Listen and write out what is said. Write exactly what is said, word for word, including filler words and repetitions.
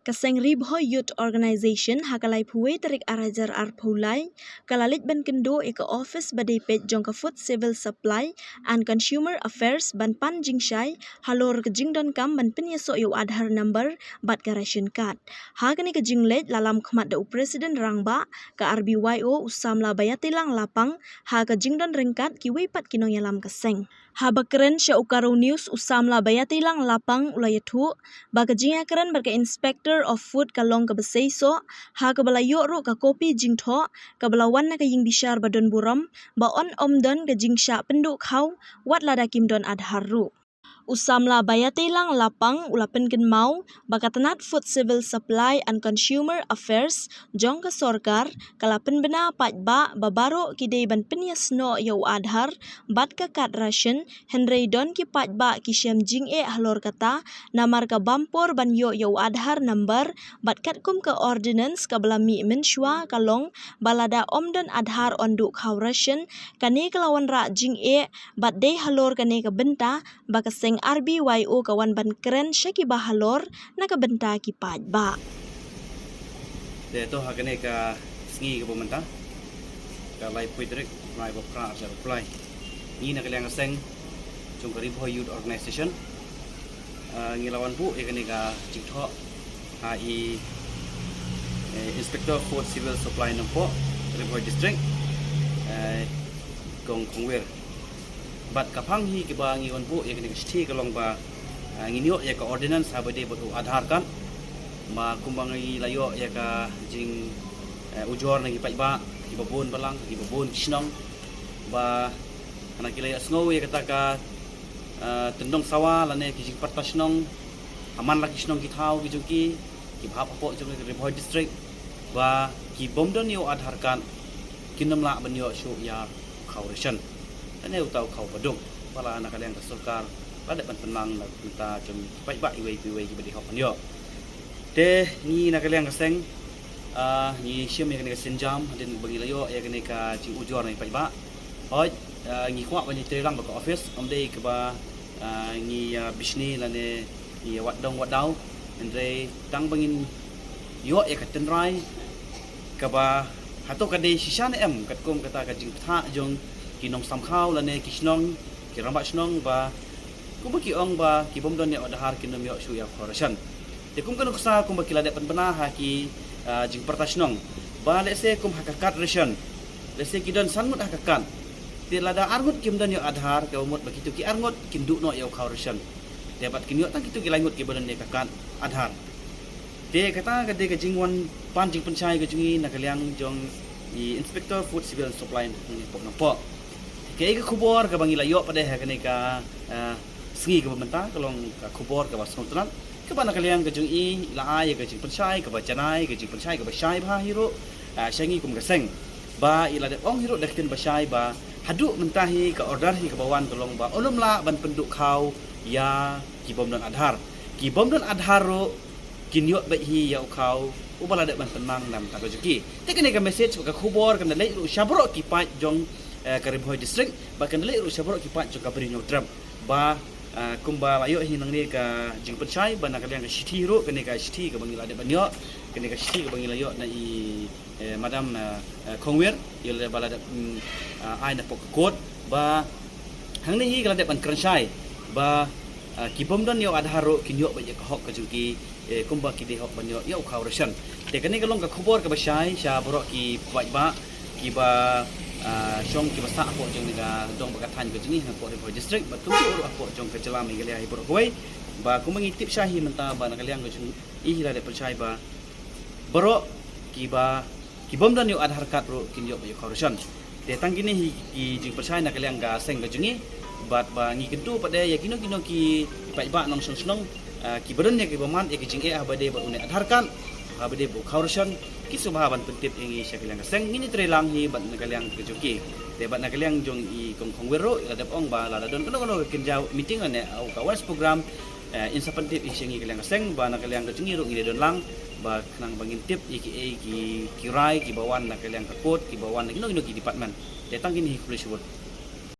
Ka seng Ri Bhoi Youth Organization ha ka laiphew wei tarik Ar hajar arphew lai ka la leit ban kynduh ïa ka office ba dei peit jong ka Food Civil Supply and Consumer Affairs ban pan jingshai halor ka jingdonkam ban pynïasoh ïa u Aadhaar number bad ka ration card. Ha kane ka jingleit la lam khmat da u President Rangbah ka R B Y O u Samla Baiateilang Lapang ha ka jingdon ryngkat kiwei pat ki nongïalam ka seng. Haba kren sha u Garo News u Samla Baiateilang Lapang u la ïathuh ba ka jingïakren bad ka Inspector of Food ka long kaba seisoh, ha kaba la ïoh ruh ka kopi jingthoh kaba la wan na ka ïing bishar ba don burom ba yn ym don ka jingshah pynduh khaw wat lada kim don Aadhaar ruh. U Samla Baiateilang Lapang u la pynkynmaw ba ka tnat Food Civil Supply and Consumer Affairs jong ka sorkar ka la pynbna paidbah ba baroh ki dei ban pynïasnoh ïa u Aadhaar bad ka kad ration, hynrei don ki paidbah ki shem jingeh halor kata namar ka bam por ban ïoh ïa u Aadhaar number. Bad katkum ka ordinance kaba la mih mynshuwa ka long ba lada ym don Aadhaar yn duh khaw ration. Kane ka la wanrah jingeh bad dei halor kane ka bynta ba ka seng R B Y O ka wan ban kren sha kiba halor na ka bynta ki paidbah. Te to ha kane ka sngi kaba mynta ka laiphew tarik, lai ba phra arhajar arphew lai, ngi na ka liang ka seng jong ka Ri Bhoi Youth Organization, ah, ngi la wan buh ïa kane ka jingthoh ha i, eh, Inspector Food Civil Supply Nongpoh, Ri Bhoi District, eh, Kong Khongwir. Bad ka phang hi kiba ngi wan buh ïa kane ka shithi ka long ba, ah, ngin ïoh ïa ka ordinance haba dei bad u Aadhaar card. Ba kumba ngi la ïoh ïa ka jing, eh, ujor na ki paidbah kiba bun balang, kiba bun ki shnong, ba hana ki la ïohsngew ïa kata ka, eh, tyndong sawa lane ki jingpyrta shnong ha man la ki shnong ki thaw ki jong ki, kiba hap hapoh jong ka Ri Bhoi District, ba ki bym don ïa u Aadhaar card kin ym lah ban ïoh shuh ïa u khaw ration lane uta u khaw ba duk ba la na ka liang ka sorkar la dep ban pynmang na ka bynta jong ki paidbah iwei pa iwei kiba dei hok ban ïoh. Te ngi na ka liang ka seng, ah, ngi shim ïa kane ka sienjam hadien ba ngi la ïoh ïa kane ka jingujor na ki paidbah. Hooid, ah, ngi kwah ban ïatreilang bad ka office, ym dei kaba, ah, ngi, ah, bishni lane ngi wat dong wat daw, hynrei tang ba ngin ïoh ïa ka tynrai kaba hato ka dei shisha ne em katkum kata ka jingpyntha jong ki nongsam khaw lane ki shnong, ki rangbah shnong ba kumba ki ong ba ki bym don ïa u Aadhaar kin ym ïoh shuh ïa u khaw ration. Te kum ka nuksa kumba ki la dep pynbna ha ki, ah, jingpyrta shnong ba lehse kum ha ka card ration, lehse ki don san ngut ha ka card, te lada ar ngut kim don ïa u Aadhaar, kaba mut ba kito ki ar ngut kin duh noh ïa u khaw ration. Te bad kin ïoh tang kito ki lai ngut kiba don ïa ka card Aadhaar. Te kata ka dei ka jingwan pan jingpynshai ka jong ngi na ka liang jong i Inspector Food Civil Supply Nongpoh. Kaei ka khubor kaba ngi la ïoh pat de ha kane ka, ah, sngi kaba mynta ka long ka khubor kaba sngewtynnat kaba na ka liang ka jong i la ai ïa ka jingpynshai kaba janai, ka jingpynshai kaba shai bha hi ruh, ah, sha ngi kum ka seng. Ba i la dep ong hi ruh da ka ktien ba shai ba haduh mynta hi ka order hi kaba wan ka long ba yn ym lah ban pynduh khaw ïa ki bym don Aadhaar. Ki bym don Aadhaar ruh kin ïoh beit hi ïa u khaw uba la dep ban pynmang na ka bynta ka jong ki. Te kane ka message bad ka khubor kan da leit ruh sha baroh ki paid jong, eh, ka Ri Bhoi District, bad kan da leit ruh sha baroh ki paid jong ka Bri Hynñiewtrep. Ba, eh, kumba la ïoh hi nangne ka jingpynshai ba na ka liang ka shithi ruh, kane ka shithi kaba ngi la dep ban ïoh, kane ka shithi kaba ngi la ïoh na i, eh, Madam, eh, eh, Khongwir, ïa lade ba la dep, mm, ah, ai na pok ka court ba hangne hi ka la dep ban kren shai ba, ah, ki bym don ïa u Aadhaar ruh kin ïoh beit ïa ka hok ka jong ki, eh, kumba ki dei hok ban ïoh ïa u khaw ration. Te kane ka long ka khubor kaba shai sha baroh ki paidbah kiba, ah, shong kiba sah hapoh jong kane ka dong bad ka thaiñ ka jong ngi hapoh Ri Bhoi District bad kumjuh ruh hapoh jong ka jylla Meghalaya hi baroh kawei. Ba kumba ngi tip shai hi mynta ba na ka liang ka jong i hi la dep pynshai ba baroh kiba ki bym don ïa u Aadhaar card ruh kin ïoh beit ïa u khaw ration. Te tang kine hi ki jingpynshai na ka liang ka seng ka jong ngi bad ba ngi kyntu pat de ïa kino kino ki paidbah nongshong shnong, ah, kiba don ïa kiba mad ïa ki jingeh haba dei bad une Aadhaar card, haba dei bad u khaw ration, ki sngewbha ban pyntip ïa ngi sha ka liang ka seng, ngin ïatreilang hi bad na ka liang ka jong ki. Te bad na ka liang jong i Kong Khongwir ruh i la dep ong ba lada don kano kano ka kynja meeting lane, ah, ka awareness program, eh, in sa pyntip ïa sha ngi ka liang ka seng ba na ka liang ka jong ngi ruh ngi dei don lang ba khnang ba ngin tip ïa kiei ki, ki rai kiba wan na ka liang ka court, kiba wan na kino kino ki department. Te tang kine hi, khublei shibun.